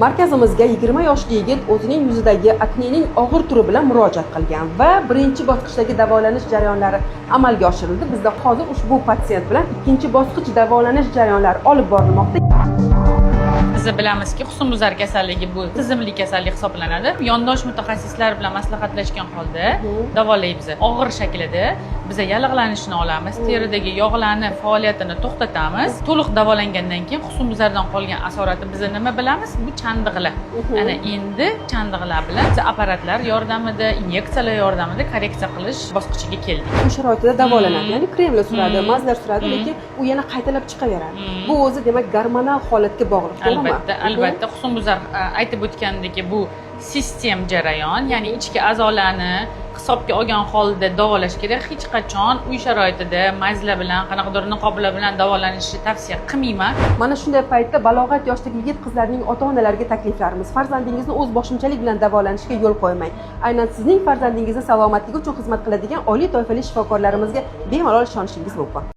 Markazimizga 20 yoshli yigit o'zining yuzidagi aknening og'ir turi bilan murojaat qilgan va birinchi bosqichdagi davolanish jarayonlari amalga oshirildi. Bizda hozir ushbu patsient bilan ikkinchi bosqich davolanish jarayonlari olib borilmoqda. Biz bilamizki, husnbuzar kasalligi bu tizimli kasallik hisoblanadi. Yondosh mutaxassislar bilan maslahatlashgan holda davolaymiz. Og'ir shaklida biza yallig'lanishni olamiz, teridagi yog'larni faoliyatini to'xtatamiz. To'liq davolangandan keyin husnbuzardan qolgan asoratni biza nima bilamiz? Bu chandiqlar. Ana endi chandiqlar bilan biz apparatlar yordamida, inyeksiyalar yordamida korreksiya qilish bosqichiga keldik. Uy sharoitida davolanadi, ya'ni kremlar suradi, mazlar suradi, lekin u yana qaytalab chiqaveradi. Bu o'zi, demak, gormonal holatga bog'liq, to'g'rimi? Albatta, albatta. Husnbuzar, aytib o'tgandek, bu sistem jarayon, ya'ni ichki a'zolarni hisobga olgan holda davolash kerak. Hech qachon uy sharoitida mazlar bilan, qanaqadir niqoblar bilan davolanishni tavsiya qilmayman. Mana shunday paytda balog'at yoshidagi yigit qizlarning ota onalariga takliflarimiz: farzandingizni o'z boshimchalik bilan davolanishiga yo'l qo'ymang. Aynan sizning farzandingizni salomatligi uchun xizmat qiladigan oliy toifali shifokorlarimizga bemalol ishonishingiz mumkin.